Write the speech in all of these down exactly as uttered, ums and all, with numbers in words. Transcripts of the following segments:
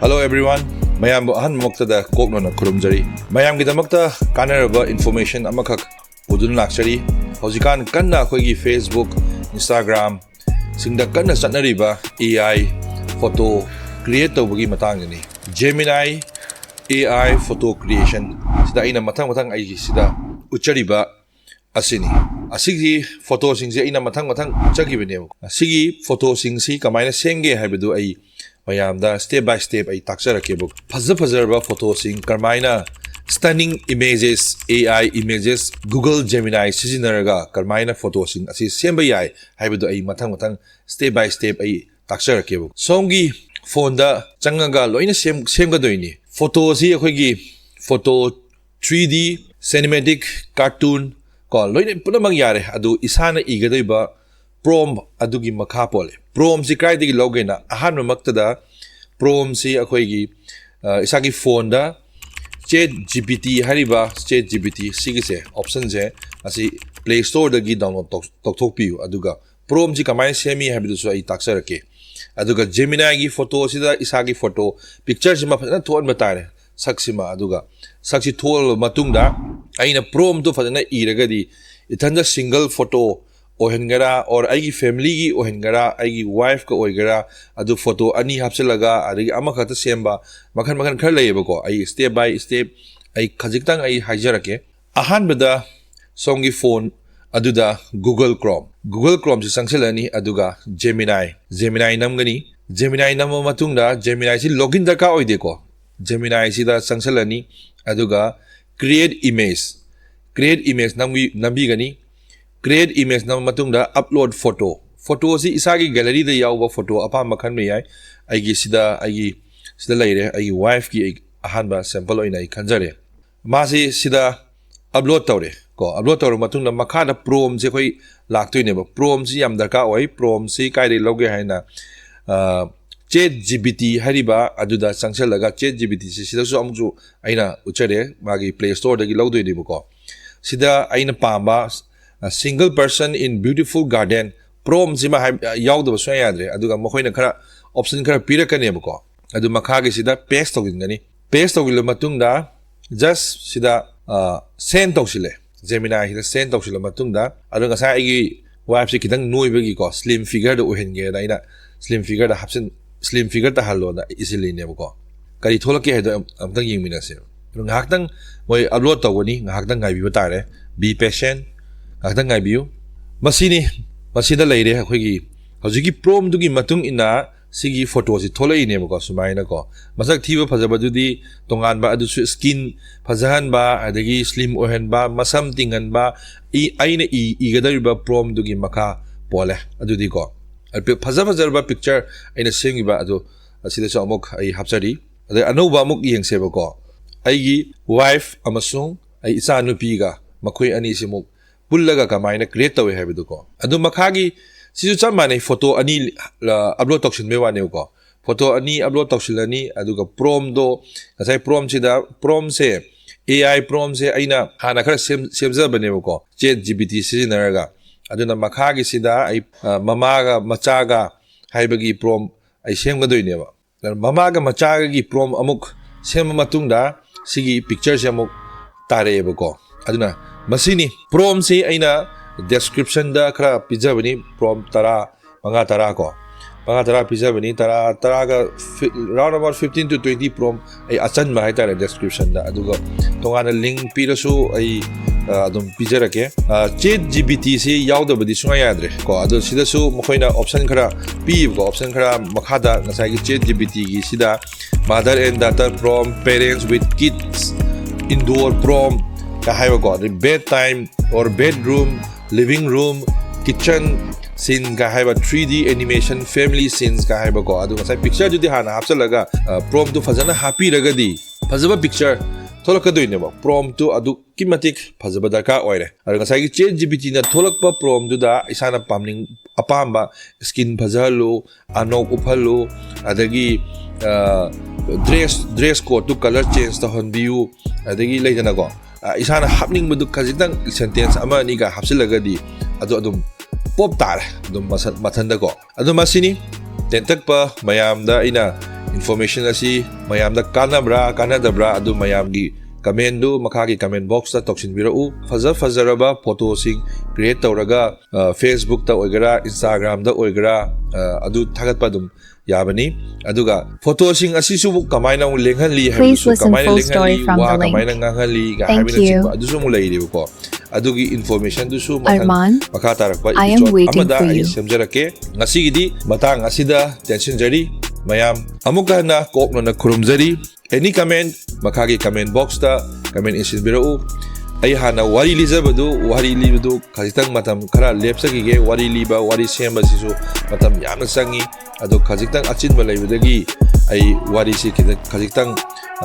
Hello everyone, ꯃꯌꯥꯝꯕꯨ ꯑꯍꯥꯟꯕꯃꯛꯇꯗ ꯀꯣꯛꯅꯅ ꯈꯨꯔꯨꯝꯖꯔꯤ꯫ ꯃꯌꯥꯝꯒꯤꯗꯃꯛꯇ ꯀꯥꯟꯅꯔꯕ information ꯑꯃꯈꯛ ꯄꯨꯗꯨꯅ ꯂꯥꯛꯆꯔꯤ꯫ ꯍꯧꯖꯤꯛꯀꯥꯟ ꯀꯟꯅ ꯑꯩꯈꯣꯏꯒꯤ Facebook, Instagram ꯁꯤꯡꯗ ꯀꯟꯅ ꯆꯠꯅꯔꯤꯕ A I photo create ꯇꯧꯕꯒꯤ ꯃꯇꯥꯡꯗꯅꯤ꯫ Gemini A I photo creation ꯁꯤꯗ ꯑꯩꯅ ꯃꯊꯪ ꯃꯊꯪ ꯑꯩꯒꯤ ꯁꯤꯗ ꯎꯠꯆꯔꯤꯕ ꯑꯁꯤꯅꯤ꯫ ꯑꯁꯤꯒꯤ ꯐꯣꯇꯣꯁꯤꯡꯁꯦ ꯑꯩꯅ ꯃꯊꯪ ꯃꯊꯪ ꯎꯠꯆꯈꯤꯕꯅꯦꯕ꯫ ꯑꯁꯤꯒꯤ ꯐꯣꯇꯣꯁꯤꯡꯁꯤ ꯀꯃꯥꯏꯅ ꯁꯦꯝꯒꯦ ꯍꯥꯏꯕꯗꯨ ꯑꯩ ꯃꯌꯥꯝꯗ step by step ꯑꯩ ꯇꯥꯛꯆꯔꯛꯀꯦꯕ꯫ ꯐꯖ ꯐꯖꯔꯕ ꯐꯣꯇꯣꯁꯤꯡ ꯀꯔꯝꯍꯥꯏꯅ, stunning images, A I images, Google Gemini ꯁꯤꯖꯤꯟꯅꯔꯒ ꯀꯔꯝꯍꯥꯏꯅ ꯐꯣꯇꯣꯁꯤꯡ ꯑꯁꯤ ꯁꯦꯝꯕ ꯌꯥꯏ ꯍꯥꯏꯕꯗꯨ ꯑꯩ ꯃꯊꯪ ꯃꯊꯪ step by step ꯑꯩ ꯇꯥꯛꯆꯔꯛꯀꯦꯕ꯫ ꯁꯣꯝꯒꯤ ꯐꯣꯟꯗ ꯆꯪꯉꯒ ꯂꯣꯏꯅ ꯁꯦꯝ-, ꯁꯦꯝꯒꯗꯣꯏꯅꯤ꯫ ꯐꯣꯇꯣꯁꯤ ꯑꯩꯈꯣꯏꯒꯤ photo three D cinematic cartoon ꯀꯣ, ꯂꯣꯏꯅ ꯄꯨꯝꯅꯃꯛ ꯌꯥꯔꯦ꯫ ꯑꯗꯨ ꯏꯁꯥꯅ ꯏꯒꯗꯣꯏꯕ prompt ꯑꯗꯨꯒꯤ ꯃꯈꯥ ꯄꯣꯜꯂꯦ꯫ Prompt ꯁꯤ ꯀꯗꯥꯏꯗꯒꯤ ꯂꯧꯒꯦꯅ ꯑꯍꯥꯟꯕꯃꯛꯇꯗ prompt ꯁꯤ ꯑꯩꯈꯣꯏꯒꯤ, ꯑ, ꯏꯁꯥꯒꯤ ꯐꯣꯟꯗ Chat G P T ꯍꯥꯏꯔꯤꯕ Chat G P T ꯁꯤꯒꯤꯁꯦ, option ꯁꯦ ꯑꯁꯤ Play Store ꯗꯒꯤ download ꯇꯧ-, ꯇꯧꯊꯣꯛꯄꯤꯌꯨ꯫ ꯑꯗꯨꯒ prompt ꯁꯤ ꯀꯃꯥꯏꯅ ꯁꯦꯝꯃꯤ ꯍꯥꯏꯕꯗꯨꯁꯨ ꯑꯩ ꯇꯥꯛꯆꯔꯛꯀꯦ꯫ ꯑꯗꯨꯒ Gemini ꯒꯤ ꯐꯣꯇꯣꯁꯤꯗ ꯏꯁꯥꯒꯤ ꯐꯣꯇꯣ picture ꯁꯤꯃ ꯐꯖꯅ ꯊꯣꯛꯍꯟꯕ ꯇꯥꯔꯦ, ꯁꯛꯁꯤꯃ꯫ ꯑꯗꯨꯒ ꯁꯛꯁꯤ ꯊꯣꯛꯍꯜꯂꯕ ꯃꯇꯨꯡꯗ ꯑꯩꯅ prompt ꯇꯨ ꯐꯖꯅ ꯏꯔꯒꯗꯤ, ꯏꯊꯟꯗ single photo ꯑꯣꯏꯍꯟꯒꯦꯔꯥ, or ꯑꯩꯒꯤ family ꯒꯤ ꯑꯣꯏꯍꯟꯒꯦꯔꯥ, ꯑꯩꯒꯤ wife ꯀ ꯑꯣꯏꯒꯦꯔꯥ, ꯑꯗꯨ ꯐꯣꯇꯣ ꯑꯅꯤ ꯍꯥꯞꯆꯤꯜꯂꯒ ꯑꯗꯒꯤ ꯑꯃꯈꯛꯇ ꯁꯦꯝꯕ, ꯃꯈꯜ ꯃꯈꯜ ꯈꯔ ꯂꯩꯌꯦꯕꯀꯣ꯫ ꯑꯩ step by step ꯑꯩ ꯈꯖꯤꯛꯇꯪ ꯑꯩ ꯍꯥꯏꯖꯔꯛꯀꯦ꯫ ꯑꯍꯥꯟꯕꯗ ꯁꯣꯝꯒꯤ ꯐꯣꯟ ꯑꯗꯨꯗ Google Chrome, Google Chrome ꯁꯤ ꯆꯪꯁꯤꯜꯂꯅꯤ, ꯑꯗꯨꯒ Gemini, Gemini ꯅꯝꯒꯅꯤ꯫ Gemini ꯅꯝꯃ ꯃꯇꯨꯡꯗ, Gemini ꯁꯤ login ꯗꯔꯀꯥꯔ ꯑꯣꯏꯗꯦꯀꯣ꯫ Gemini ꯁꯤꯗ ꯆꯪꯁꯤꯜꯂꯅꯤ, ꯑꯗꯨꯒ create image, create image ꯅꯝꯕꯤ-, ꯅꯝꯕꯤꯒꯅꯤ꯫ Create image ꯅꯝꯕ ꯃꯇꯨꯡꯗ upload photo, ꯐꯣꯇꯣꯁꯤ ꯏꯁꯥꯒꯤ gallery ꯗ ꯌꯥꯎꯕ ꯐꯣꯇꯣ ꯑꯄꯥꯝꯕ ꯈꯟꯕ ꯌꯥꯏ꯫ ꯑꯩꯒꯤ ꯁꯤꯗ, ꯑꯩꯒꯤ ꯁꯤꯗ ꯂꯩꯔꯦ, ꯑꯩꯒꯤ wife ꯀꯤ ꯑꯩ ꯑꯍꯥꯟꯕ sample ꯑꯣꯏꯅ ꯑꯩ ꯈꯟꯖꯔꯦ꯫ ꯃꯥꯁꯤ ꯁꯤꯗ upload ꯇꯧꯔꯦ ꯀꯣ꯫ Upload ꯇꯧꯔꯕ ꯃꯇꯨꯡꯗ ꯃꯈꯥꯗ prompt ꯁꯦ ꯑꯩꯈꯣꯏ ꯂꯥꯛꯇꯣꯏꯅꯦꯕ꯫ Prompt ꯁꯤ ꯌꯥꯝ ꯗꯔꯀꯥꯔ ꯑꯣꯏ꯫ Prompt ꯁꯤ ꯀꯥꯏꯗꯒꯤ ꯂꯧꯒꯦ ꯍꯥꯏꯅ, ꯑ, Chat G P T ꯍꯥꯏꯔꯤꯕ ꯑꯗꯨꯗ ꯆꯪꯁꯤꯜꯂꯒ, Chat G P T ꯁꯤ ꯁꯤꯗꯁꯨ ꯑꯃꯨꯛꯁꯨ ꯑꯩꯅ ꯎꯠꯆꯔꯦ, ꯃꯥꯒꯤ Play Store ꯗꯒꯤ ꯂꯧꯗꯣꯏꯅꯦꯕꯀꯣ꯫ ꯁꯤꯗ ꯑꯩꯅ ꯄꯥꯝꯕ, ꯑ, single person in beautiful garden prompt ꯁꯤꯃ ꯍꯥꯏ-, ꯌꯥꯎꯗꯕ ꯁꯨꯡꯌꯥ ꯌꯥꯗ꯭ꯔꯦ꯫ ꯑꯗꯨꯒ ꯃꯈꯣꯏꯅ ꯈꯔ option ꯈꯔ ꯄꯤꯔꯛꯀꯅꯦꯕꯀꯣ꯫ ꯑꯗꯨ ꯃꯈꯥꯒꯤꯁꯤꯗ paste ꯇꯧꯁꯤꯟꯒꯅꯤ꯫ Paste ꯇꯧꯁꯤꯜꯂ ꯃꯇꯨꯡꯗ just ꯁꯤꯗ send ꯇꯧꯁꯤꯜꯂꯦ꯫ Gemini ꯁꯤꯗ send ꯇꯧꯁꯤꯜꯂ ꯃꯇꯨꯡꯗ, ꯑꯗꯣ ꯉꯁꯥꯏ ꯑꯩꯒꯤ wife ꯁꯤ ꯈꯤꯇꯪ ꯅꯣꯏꯕꯒꯤꯀꯣ, slim figure ꯗ ꯑꯣꯏꯍꯟꯒꯦꯅ ꯑꯩꯅ slim figure ꯗ ꯍꯥꯞꯆꯤꯟ slim figure ꯇꯥꯍꯜꯂꯣꯅ ꯏꯁꯤꯜꯂꯤꯅꯦꯕꯀꯣ꯫ ꯀꯔꯤ ꯊꯣꯛꯂꯛꯀꯦ ꯍꯥꯏꯗꯣ ꯑꯝ- ꯑꯝꯇꯪ ꯌꯦꯡꯃꯤꯟꯅꯁꯦ꯫ ꯑꯗꯣ ꯉꯥꯏꯍꯥꯛꯇꯪ ꯃꯣꯏ upload ꯇꯧꯒꯅꯤ, ꯉꯥꯏꯍꯥꯛꯇꯪ ꯉꯥꯏꯕꯤꯕ ꯇꯥꯔꯦ꯫ Be patient, ꯉꯥꯏꯍꯥꯛꯇꯪ ꯉꯥꯏꯕꯤꯌꯨ꯫ ꯃꯁꯤꯅꯤ, ꯃꯁꯤꯗ ꯂꯩꯔꯦ ꯑꯩꯈꯣꯏꯒꯤ ꯍꯧꯖꯤꯛꯀꯤ prompt ꯇꯨꯒꯤ ꯃꯇꯨꯡ ꯏꯟꯅ ꯁꯤꯒꯤ photo ꯁꯤ ꯊꯣꯛꯂꯛꯏꯅꯦꯕꯀꯣ꯫ ꯁꯨꯃꯥꯏꯅꯀꯣ, ꯃꯁꯛ ꯊꯤꯕ ꯐꯖꯕꯗꯨꯗꯤ ꯇꯣꯉꯥꯟꯕ, ꯑꯗꯨꯁꯨ skin ꯐꯖꯍꯟꯕ, ꯑꯗꯒꯤ slim ꯑꯣꯏꯍꯟꯕ, ꯃꯁꯝ ꯇꯤꯡꯍꯟꯕ, ꯏ- ꯑꯩꯅ ꯏ- ꯏꯒꯗꯧꯔꯤꯕ prompt ꯇꯨꯒꯤ ꯃꯈꯥ ꯄꯣꯜꯂꯦ꯫ ꯑꯗꯨꯗꯤꯀꯣ, ꯐꯖ ꯐꯖꯔꯕ picture ꯑꯩꯅ ꯁꯦꯝꯈꯤꯕ ꯑꯗꯨ ꯑꯁꯤꯗꯁꯨ ꯑꯃꯨꯛ ꯑꯩ ꯍꯥꯞꯆꯔꯤ꯫ ꯑꯗꯩ ꯑꯅꯧꯕ ꯑꯃꯨꯛ ꯌꯦꯡꯁꯦꯕꯀꯣ꯫ ꯑꯩꯒꯤ wife ꯑꯃꯁꯨꯡ ꯑꯩ ꯏꯆꯥ ꯅꯨꯄꯤꯒ, ꯃꯈꯣꯏ ꯑꯅꯤꯁꯤꯃꯨꯛ ꯄꯨꯜꯂꯒ ꯀꯃꯥꯏꯅ create ꯇꯧꯏ ꯍꯥꯏꯕꯗꯨꯀꯣ꯫ ꯑꯗꯨ ꯃꯈꯥꯒꯤ ꯁꯤꯁꯨ ꯆꯞ ꯃꯥꯟꯅꯩ, photo ꯑꯅꯤ, ꯑ, upload ꯇꯧꯁꯤꯟꯕꯩ ꯋꯥꯅꯦꯕꯀꯣ꯫ Photo ꯑꯅꯤ upload ꯇꯧꯁꯤꯜꯂꯅꯤ, ꯑꯗꯨꯒ prompt ꯗꯣ, ꯉꯁꯥꯏ prompt ꯁꯤꯗ, prompt say, A I prompt ꯁꯦ ꯑꯩꯅ ꯍꯥꯟꯅ ꯈꯔ ꯁꯦꯝ- ꯁꯦꯝꯖꯕꯅꯦꯕꯀꯣ, ChatGPT ꯁꯤꯖꯤꯟꯅꯔꯒ꯫ ꯑꯗꯨꯅ ꯃꯈꯥꯒꯤꯁꯤꯗ ꯑꯩ, ꯑ, ꯃꯃꯥꯒ ꯃꯆꯥꯒ ꯍꯥꯏꯕꯒꯤ prompt ꯑꯩ ꯁꯦꯝꯒꯗꯣꯏꯅꯦꯕ꯫ ꯃꯃꯥꯒ ꯃꯆꯥꯒꯒꯤ prompt ꯑꯃꯨꯛ ꯁꯦꯝꯃ ꯃꯇꯨꯡꯗ ꯁꯤꯒꯤ picture ꯁꯦ ꯑꯃꯨꯛ ꯇꯥꯔꯛꯑꯦꯕꯀꯣ꯫ ꯑꯗꯨꯅ ꯃꯁꯤꯅꯤ prompt ꯁꯤ ꯑꯩꯅ description ꯗ ꯈꯔ ꯄꯤꯖꯕꯅꯤ, prompt ꯇꯔꯥ, ꯃꯉꯥ ꯇꯔꯥ ꯀꯣ, ꯃꯉꯥ ꯇꯔꯥ ꯄꯤꯖꯕꯅꯤ, ꯇꯔꯥ, ꯇꯔꯥꯒ ꯐꯤ- round about fifteen to twenty prompt ꯑꯩ ꯑꯆꯟꯕ ꯍꯥꯏꯇꯥꯔꯦ description ꯗ, ꯑꯗꯨꯒ ꯇꯣꯉꯥꯟꯅ link ꯄꯤꯔꯁꯨ ꯑꯩ, ꯑ, ꯑꯗꯨꯝ ꯄꯤꯖꯔꯛꯀꯦ꯫ ꯑ, ChatGPT ꯁꯤ ꯌꯥꯎꯗꯕꯗꯤ ꯁꯨꯡꯌꯥ ꯌꯥꯗ꯭ꯔꯦ ꯀꯣ꯫ ꯑꯗꯣ ꯁꯤꯗꯁꯨ ꯃꯈꯣꯏꯅ option ꯈꯔ ꯄꯤꯌꯦꯕꯀꯣ, option ꯈꯔ ꯃꯈꯥꯗ ꯉꯁꯥꯏꯒꯤ ChatGPT ꯒꯤ ꯁꯤꯗ mother and daughter prompt, parents with kids, indoor prompt ꯀ ꯍꯥꯏꯕꯀꯣ, ꯑꯗꯩ bed time or bedroom, living room, kitchen scene ꯀ ꯍꯥꯏꯕ, three D animation, family scenes ꯀ ꯍꯥꯏꯕꯀꯣ꯫ ꯑꯗꯨ ꯉꯁꯥꯏ picture ꯗꯨꯗꯤ ꯍꯥꯟꯅ ꯍꯥꯞꯆꯤꯜꯂꯒ, ꯑ, prompt ꯇꯨ ꯐꯖꯅ ꯍꯥꯞꯄꯤꯔꯒꯗꯤ ꯐꯖꯕ picture ꯊꯣꯛꯂꯛꯀꯗꯣꯏꯅꯦꯕ꯫ Prompt ꯇꯨ ꯑꯗꯨꯛꯀꯤ ꯃꯇꯤꯛ ꯐꯖꯕ ꯗꯔꯀꯥꯔ ꯑꯣꯏꯔꯦ꯫ ꯑꯗꯣ ꯉꯁꯥꯏꯒꯤ ChatGPT ꯅ ꯊꯣꯛꯂꯛꯄ prompt ꯗꯨꯗ ꯏꯁꯥꯅ ꯄꯥꯝꯅꯤꯡ ꯑꯄꯥꯝꯕ skin ꯐꯖꯍꯜꯂꯨ, ꯑꯅꯣꯛ ꯎꯞꯍꯜꯂꯨ, ꯑꯗꯒꯤ, ꯑ, dress, dress code two colour change ꯇꯧꯍꯟꯕꯤꯌꯨ, ꯑꯗꯒꯤ ꯂꯩꯗꯅꯀꯣ, ꯑ, ꯏꯁꯥꯅ ꯍꯥꯞꯅꯤꯡꯕꯗꯨ ꯈꯖꯤꯛꯇꯪ sentence ꯑꯃ ꯑꯅꯤꯒ ꯍꯥꯞꯆꯤꯜꯂꯒꯗꯤ ꯑꯗꯨ ꯑꯗꯨꯝ pop ꯇꯥꯔꯦ ꯑꯗꯨꯝ ꯃꯁꯟ- ꯃꯊꯟꯗꯀꯣ꯫ ꯑꯗꯨ ꯃꯁꯤꯅꯤ ꯇꯦꯟꯇꯛꯄ ꯃꯌꯥꯝꯗ ꯑꯩꯅ Information ꯑꯁꯤ ꯃꯌꯥꯝꯗ ꯀꯥꯟꯅꯕ꯭ꯔꯥ ꯀꯥꯟꯅꯗꯕ꯭ꯔꯥ ꯑꯗꯨ ꯃꯌꯥꯝꯒꯤ comment ꯗꯨ ꯃꯈꯥꯒꯤ comment box ꯇ ꯇꯧꯁꯤꯟꯕꯤꯔꯛꯎ꯫ ꯐꯖ ꯐꯖꯔꯕ photo ꯁꯤꯡ create ꯇꯧꯔꯒ, ꯑ, Facebook ꯇ ꯑꯣꯏꯒꯦꯔꯥ, Instagram ꯗ ꯑꯣꯏꯒꯦꯔꯥ, ꯑ, ꯑꯗꯨ ꯊꯥꯒꯠꯄ ꯑꯗꯨꯝ ꯌꯥꯕꯅꯤ꯫ ꯑꯗꯨꯒ photo ꯁꯤꯡ ꯑꯁꯤꯁꯨ ꯀꯃꯥꯏꯅ ꯑꯃꯨꯛ ꯂꯦꯡꯍꯜꯂꯤ ꯍꯥꯏꯕꯗꯨꯁꯨ, ꯀꯃꯥꯏꯅ ꯂꯦꯡꯍꯜꯂꯤ, ꯋꯥ ꯀꯃꯥꯏꯅ ꯉꯥꯡꯍꯜꯂꯤ ꯍꯥꯏꯕꯅꯆꯤꯡꯕ ꯑꯗꯨꯁꯨ ꯑꯃꯨꯛ ꯂꯩꯔꯦꯕꯀꯣ꯫ ꯑꯗꯨꯒꯤ information ꯗꯨꯁꯨ ꯃꯊꯪ ꯃꯈꯥ ꯇꯥꯔꯛꯄ episode ꯑꯃꯗ ꯑꯩ ꯁꯦꯝꯖꯔꯛꯀꯦ꯫ ꯉꯁꯤꯒꯤꯗꯤ ꯃꯇꯥꯡ ꯑꯁꯤꯗ ꯇꯦꯟꯁꯤꯟꯖꯔꯤ꯫ ꯃꯌꯥꯝ ꯑꯃꯨꯛꯀ ꯍꯟꯅ ꯀꯣꯛꯅꯅ ꯈꯨꯔꯨꯝꯖꯔꯤ꯫ Any comment, ꯃꯈꯥꯒꯤ comment box ꯇ comment ꯏꯟꯁꯤꯟꯕꯤꯔꯛꯎ꯫ ꯑꯩ ꯍꯥꯟꯅ ꯋꯥꯔꯤ ꯂꯤꯖꯕꯗꯨ, ꯋꯥꯔꯤ ꯂꯤꯕꯗꯨ ꯈꯖꯤꯛꯇꯪ ꯃꯇꯝ ꯈꯔ ꯂꯦꯞꯆꯈꯤꯒꯦ꯫ ꯋꯥꯔꯤ ꯂꯤꯕ, ꯋꯥꯔꯤ ꯁꯦꯝꯕꯁꯤꯁꯨ ꯃꯇꯝ ꯌꯥꯝꯅ ꯆꯪꯉꯤ꯫ ꯑꯗꯣ ꯈꯖꯤꯛꯇꯪ ꯑꯆꯤꯟꯕ ꯂꯩꯕꯗꯒꯤ ꯑꯩ ꯋꯥꯔꯤꯁꯤ ꯈꯤꯇꯪ, ꯈꯖꯤꯛꯇꯪ,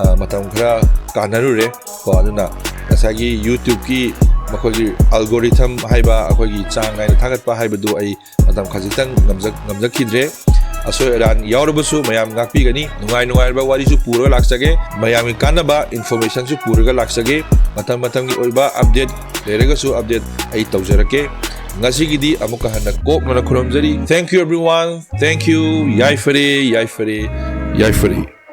ꯑ, ꯃꯇꯝ ꯈꯔ ꯀꯥꯟꯅꯔꯨꯔꯦ꯫ ꯀꯣ, ꯑꯗꯨꯅ ꯉꯁꯥꯏꯒꯤ YouTube ꯀꯤ ꯃꯈꯣꯏꯒꯤ algorithm ꯍꯥꯏꯕ, ꯑꯩꯈꯣꯏꯒꯤ ꯆꯥꯡ ꯅꯥꯏꯅ ꯊꯥꯒꯠꯄ ꯍꯥꯏꯕꯗꯨ ꯑꯩ ꯃꯇꯝ ꯈꯖꯤꯛꯇꯪ ꯉꯝꯖ-, ꯉꯝꯖꯈꯤꯗ꯭ꯔꯦ꯫ ꯑꯁꯣꯏ ꯑꯔꯥꯟ ꯌꯥꯎꯔꯕꯁꯨ ꯃꯌꯥꯝ ꯉꯥꯛꯄꯤꯒꯅꯤ꯫ ꯅꯨꯡꯉꯥꯏ ꯅꯨꯡꯉꯥꯏꯔꯕ ꯋꯥꯔꯤꯁꯨ ꯄꯨꯔꯒ ꯂꯥꯛꯆꯒꯦ, ꯃꯌꯥꯝꯒꯤ ꯀꯥꯟꯅꯕ information ꯁꯨ ꯄꯨꯔꯒ ꯂꯥꯛꯆꯒꯦ꯫ ꯃꯇꯝ ꯃꯇꯝꯒꯤ ꯑꯣꯏꯕ update ꯂꯩꯔꯒꯁꯨ update ꯑꯩ ꯇꯧꯖꯔꯛꯀꯦ꯫ ꯉꯁꯤꯒꯤꯗꯤ ꯑꯃꯨꯛꯀ ꯍꯟꯅ ꯀꯣꯛꯅꯅ ꯈꯨꯔꯨꯝꯖꯔꯤ꯫ Thank you everyone. Thank you. ꯌꯥꯏꯐꯔꯦ, ꯌꯥꯏꯐꯔꯦ, ꯌꯥꯏꯐꯔꯦ꯫